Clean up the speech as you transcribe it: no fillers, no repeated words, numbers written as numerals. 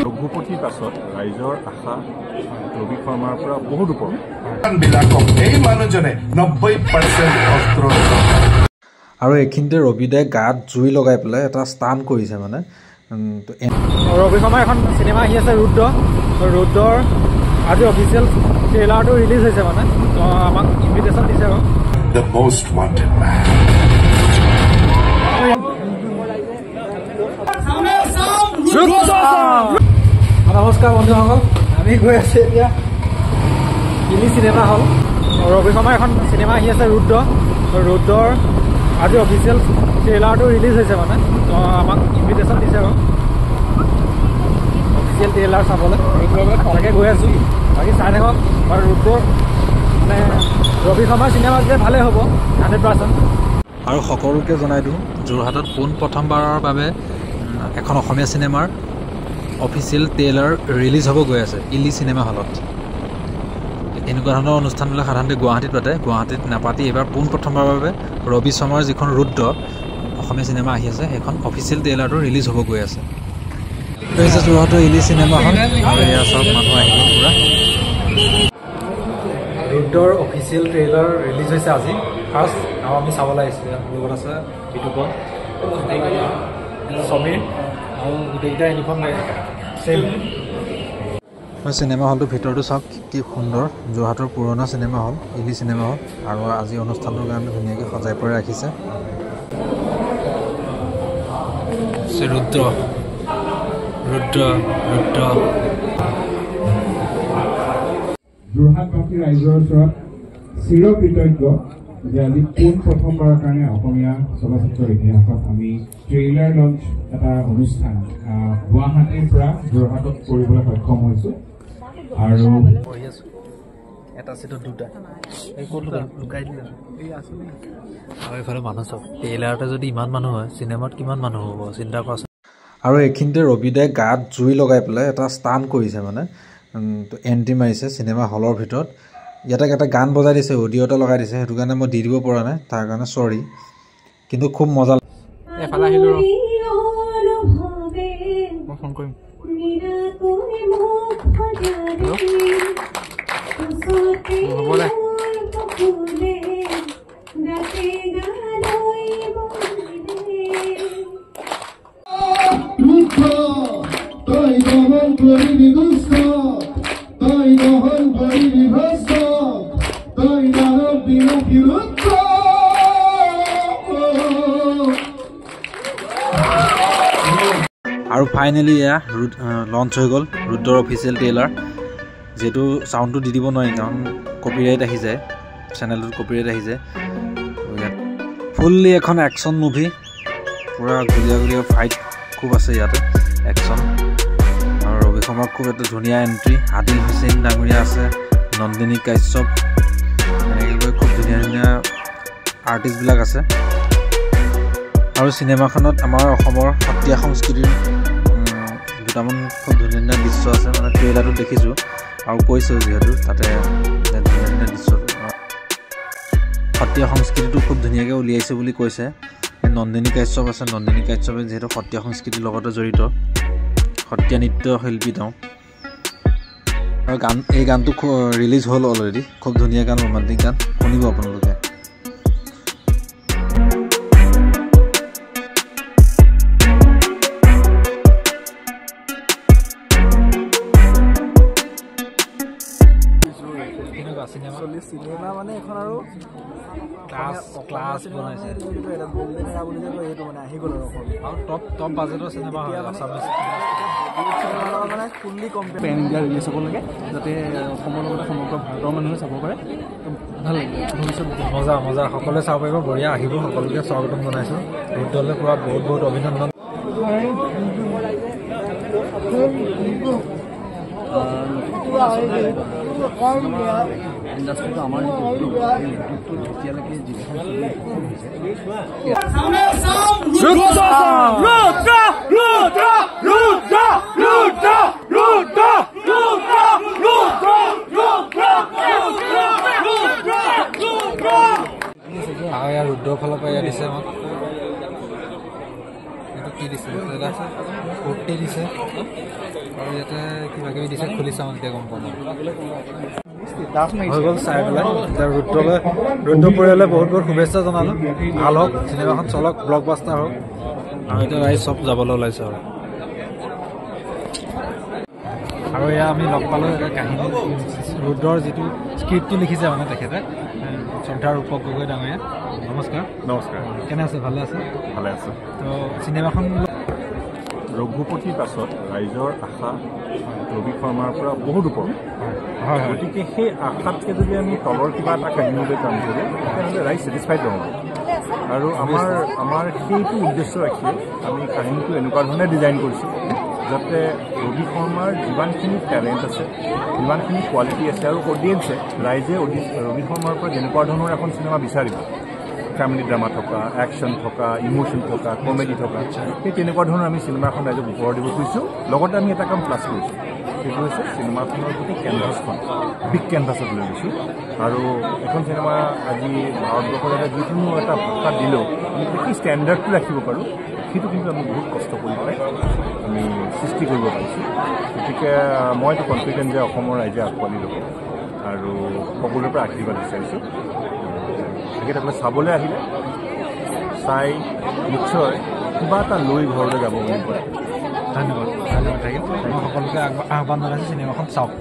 ৰঘুপতিৰ পাছত ৰাইজৰ আশা ৰবি শৰ্মাৰ পৰা বহুত ওপৰত। এই মানুহজনে 90% অস্ত্ৰ। আৰু এইখিনিতে ৰবিদাই গাত জুই লগাই পেলাই এটা স্টান কৰিছে। মানে ৰবি শৰ্মাৰ এখন চিনেমা আহি আছে ৰুদ্ৰ, ৰুদ্ৰৰ আজি অফিচিয়েল ট্ৰেইলাৰটো ৰিলিজ হৈছে। মানে আমাক ইনভিটেশ্যন দিছে আৰু The most wanted man. নমস্কাৰ বন্ধুসকল, আমি গৈ আছোঁ এতিয়া ইলি চিনেমা হল। ৰবি শৰ্মাৰ এখন চিনেমা আহি আছে ৰুদ্ৰ, ৰুদ্ৰৰ আজি অফিচিয়েল ট্ৰেইলাৰটো ৰিলিজ হৈছে। মানে আমাক ইনভিটেশ্যন দিছে আৰু অফিচিয়েল ট্ৰেইলাৰ চাবলৈ তাকে গৈ আছোঁ। বাকী চাই থাকক বাৰু। ৰুদ্ৰৰ মানে ৰবি শৰ্মাৰ চিনেমা যে ভালেই হ'ব 100%। আৰু সকলোকে জনাই দিওঁ, যোৰহাটত পোনপ্ৰথমবাৰৰ বাবে এখন অসমীয়া চিনেমাৰ অফিচিয়েল ট্ৰেইলাৰ ৰিলিজ হ'ব গৈ আছে ইলি চিনেমা হলত। এনেকুৱা ধৰণৰ অনুষ্ঠানবিলাক সাধাৰণতে গুৱাহাটীত পাতে, গুৱাহাটীত নাপাতি এইবাৰ পোনপ্ৰথমবাৰৰ বাবে ৰবি শৰ্মাৰ যিখন ৰুদ্ৰ অসমীয়া চিনেমা আহি আছে, সেইখন অফিচিয়েল ট্ৰেইলাৰটো ৰিলিজ হ'ব গৈ আছে। হৈছে যোৰহাটৰ ইলি চিনেমা হল আৰু এয়া চব মানুহ আহি গ'ল পূৰা। ৰুদ্ৰৰ অফিচিয়েল ট্ৰেইলাৰ ৰিলিজ হৈছে আজি ফাৰ্ষ্ট, আৰু আমি চাবলৈ আহিছোঁ। মোৰ লগত আছে বিতুপন, সমীৰ আৰু গোটেইকেইটা ইউনিফৰ্ম ছেম। চিনেমা হলটোৰ ভিতৰটো চাওক কি সুন্দৰ, যোৰহাটৰ পুৰণা চিনেমা হল ইলি চিনেমা হল। আৰু আজি অনুষ্ঠানটোৰ কাৰণে ধুনীয়াকৈ সজাই পৰাই ৰাখিছে। ৰুদ্ৰ ৰুদ্ৰ ৰুদ্ৰ। যোৰহাটবাসী ৰাইজৰ ওচৰত চিৰকৃতজ্ঞ যে আজি পোনপ্ৰথমবাৰৰ কাৰণে অসমীয়া চলচ্চিত্ৰৰ ইতিহাসত আমি ট্ৰেইলাৰ লঞ্চ এটা অনুষ্ঠান গুৱাহাটীৰ পৰা যোৰহাটত কৰিবলৈ সক্ষম হৈছোঁ। আৰু এটা চিটত দুটা লুকাই দিলে। আৰু এইফালে মানুহ চাওক, ট্ৰেইলাৰতে যদি ইমান মানুহ হয় চিনেমাত কিমান মানুহ হ'ব চিন্তা কৰাচোন। আৰু এইখিনিতে ৰবিদাই গাত জুই লগাই পেলাই এটা স্টান কৰিছে। মানে এণ্ট্ৰি মাৰিছে চিনেমা হলৰ ভিতৰত। ইয়াতে এটা গান বজাই দিছে, অডিঅ' এটা লগাই দিছে, সেইটো কাৰণে মই দি দিব পৰা নাই, তাৰ কাৰণে চৰি। কিন্তু খুব মজা। এফালে আহিলোঁ, মই ফোন কৰিম। হ'ব দে। আৰু ফাইনেলি এয়া লঞ্চ হৈ গ'ল ৰুদ্ৰৰ অফিচিয়েল ট্ৰেইলাৰ। যিহেতু চাউণ্ডটো দি দিব নোৱাৰি, কাৰণ কপিৰাইট আহি যায়, চেনেলটোত কপিৰাইট আহি যায়। ইয়াত ফুল্লি এখন একশ্যন মুভি, পূৰা গুলীয়া গুলীয়া ফাইট খুব আছে ইয়াতে, একশ্যন। আৰু ৰবি শৰ্মাৰ খুব এটা ধুনীয়া এণ্ট্ৰি, আদিল হুছেইন ডাঙৰীয়া আছে, নন্দিনী কাশ্যপ, এনেকৈ গৈ খুব ধুনীয়া ধুনীয়া আৰ্টিষ্টবিলাক আছে। আৰু চিনেমাখনত আমাৰ অসমৰ সত্ৰীয়া সংস্কৃতিৰ দুটামান খুব ধুনীয়া ধুনীয়া দৃশ্য আছে। মানে ট্ৰেইলাৰটোত দেখিছোঁ আৰু কৈছোঁ যিহেতু তাতে ধুনীয়া ধুনীয়া দৃশ্য, সত্ৰীয়া সংস্কৃতিটো খুব ধুনীয়াকৈ উলিয়াইছে বুলি কৈছে। নন্দিনী কাশ্যপ আছে, নন্দিনী কাশ্যপে যিহেতু সত্ৰীয়া সংস্কৃতিৰ লগতে জড়িত, সত্ৰীয়া নৃত্য শিল্পী তেওঁ। আৰু গান, এই গানটো ৰিলিজ হ'ল অলৰেডি, খুব ধুনীয়া গান, ৰোমান্টিক গান, শুনিব আপোনালোকে। চিনেমা মানে এখন আৰু ক্লাছ বনাইছে, আহি গ'ল আৰু টপ বাজেটৰ চিনেমা হয় আছামিজ মানে fully compare pan India release হ'ব লাগে, যাতে অসমৰ লগতে সমগ্ৰ ভাৰতৰ মানুহে চাব পাৰে। ভাল লাগে ভৱিষ্যত। মজা মজা, সকলোৱে চাব পাৰিব, বঢ়িয়া আহিব, সকলোকে স্বাগতম জনাইছোঁ। ৰুদ্ৰলৈ পূৰা বহুত বহুত অভিনন্দন। ইণ্ডাষ্ট্ৰিটো আমাৰ যিটো উদ্যোগ, এই উদ্যোগটো যেতিয়ালৈকে যিখন ছবি সফল হৈছে। আৰু ইয়াৰ ৰুদ্ৰৰ ফালৰ পৰা ইয়াত দিছে আমাক। এইটো কি দিছে, এটা কুৰ্তি দিছে আৰু ইয়াতে কিবা কিবি দিছে, খুলি চাওঁ তেতিয়া গম পাম। হৈ গ'ল চাই পেলাই। এতিয়া ৰুদ্ৰলৈ, ৰুদ্ৰ পৰিয়াললৈ বহুত বহুত শুভেচ্ছা জনালোঁ। ভাল হওক চিনেমাখন, চলক, ব্লকবাষ্টাৰ হওক। আৰু এতিয়া ৰাইজ চব যাবলৈ ওলাইছে। আৰু এয়া আমি লগ পালোঁ এটা কাহিনী, ৰুদ্ৰৰ যিটো স্ক্ৰিপ্টটো লিখিছে মানে তেখেতে, শ্ৰদ্ধাৰ ৰূপক গগৈ ডাঙৰীয়া। নমস্কাৰ। নমস্কাৰ। কেনে আছে? ভালে আছে? ভালে আছে। তো চিনেমাখন ৰঘুপতিৰ পাছত ৰাইজৰ আশা ৰবি শৰ্মাৰ পৰা বহুত ওপৰত। হয়। গতিকে সেই আশাতকৈ যদি আমি তলৰ কিবা এটা কাহিনীলৈ কাম কৰোঁ, তেতিয়াহ'লে ৰাইজ ছেটিছফাইড নহ'ব। আৰু আমাৰ সেইটো উদ্দেশ্য ৰাখি আমি কাহিনীটো এনেকুৱা ধৰণে ডিজাইন কৰিছোঁ যাতে ৰবি শৰ্মাৰ যিমানখিনি টেলেণ্ট আছে, যিমানখিনি কোৱালিটি আছে, আৰু অডিয়েঞ্চে, ৰাইজে ৰবি শৰ্মাৰ পৰা যেনেকুৱা ধৰণৰ এখন চিনেমা বিচাৰিব, ফেমিলি ড্ৰামা থকা, একশ্যন থকা, ইম'শ্যন থকা, কমেডি থকা, সেই তেনেকুৱা ধৰণৰ আমি চিনেমা এখন ৰাইজক উপহাৰ দিব খুজিছোঁ। লগতে আমি এটা কাম প্লাছ কৰিছোঁ, সেইটো হৈছে চিনেমাখনৰ গোটেই কেনভাছখন বিগ কেনভাছত লৈ গৈছোঁ। আৰু এখন চিনেমা আজি ভাৰতবৰ্ষৰ এটা যিকোনো এটা ভাষাত দিলেও আমি সেই ষ্টেণ্ডাৰ্ডটো ৰাখিব পাৰোঁ, সেইটো কিন্তু আমি বহুত কষ্ট কৰি পেলাই আমি সৃষ্টি কৰিব পাৰিছোঁ। গতিকে মইতো কনফিডেণ্ট যে অসমৰ ৰাইজে আঁকোৱালি ল'ব আৰু সকলোৰে পৰা আশীৰ্বাদ বিচাৰিছোঁ। তেখেতসকলে চাবলৈ আহিলে চাই নিশ্চয় কিবা এটা লৈ ঘৰলৈ যাব বুলি কয়। ধন্যবাদ, ধন্যবাদ থাকিল। মই সকলোকে আহ্বান জনাইছোঁ, চিনেমাখন চাওক।